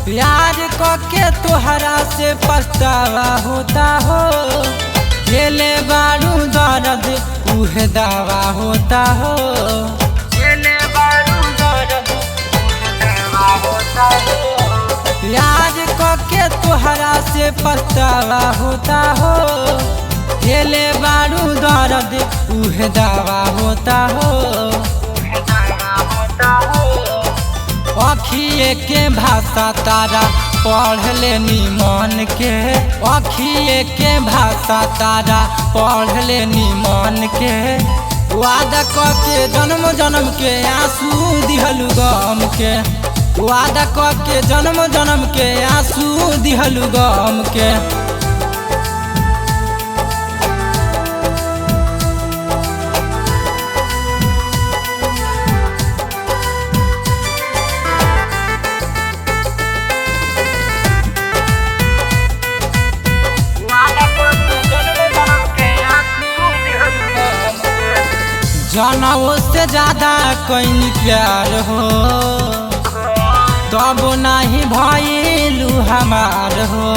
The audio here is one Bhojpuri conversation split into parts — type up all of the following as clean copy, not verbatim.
प्यार के तोहरा से पछतावा होता हो, झेले बारू दर्द उहे दावा होता हो, झेले बारू दर्द उहे दावा होता हो। प्यार के तोहरा से पछतावा होता हो, झेले बारू दर्द उहे दावा होता हो, उहे दावा होता हो। अखिए के भाषा तारा पढ़ लेनी मन के, अखिए के भाषा तारा पढ़ लेनी मन के। वादा क के जन्म जन्म के आंसू दिहलु गम के, वादा क के जन्म जन्म के आंसू दिहलु गम के। जनवो से ज्यादा कहीं प्यार हो, तब नहीं भइलू हमार हो,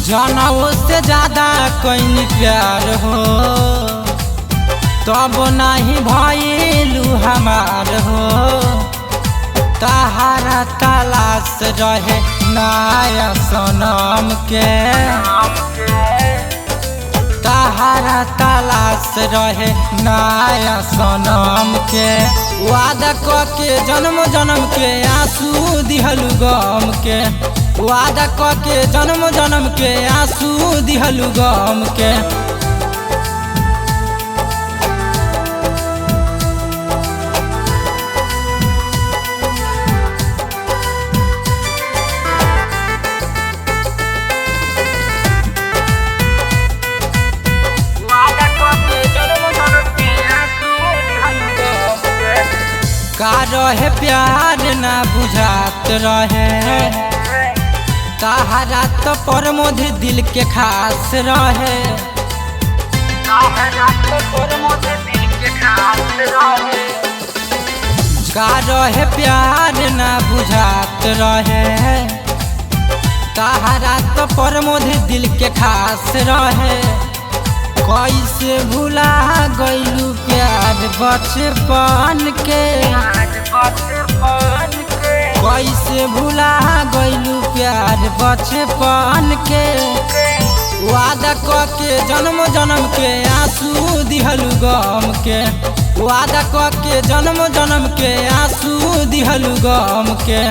जनवो से ज्यादा कहीं प्यार हो, तब नहीं भइलू हमार हो। तहारा तलाश रहे नया सनम के, तहारा तलाश रहे नया सनम के। वादा क के जन्म जन्म के आंसू दिहलु गम के, वादा क के जन्म जन्म के आंसू दिहलु गम के। का रहे प्यार ना बुझात रहे, तहारा तो प्रमोद दिल के खास रहे, तहारा तो प्रमोद दिल के खास रहे। का रहे प्यार ना बुझात रहे, तहारा तो प्रमोद दिल के खास रहे। कैसे भुला गइलू प्यार बचपन के, कैसे भुला गइलू प्यार बचपन के। वादा क के जन्म जन्म के आंसू दिहलु गम के, वादा क के जन्म जन्म के आंसू दिहलु गम के।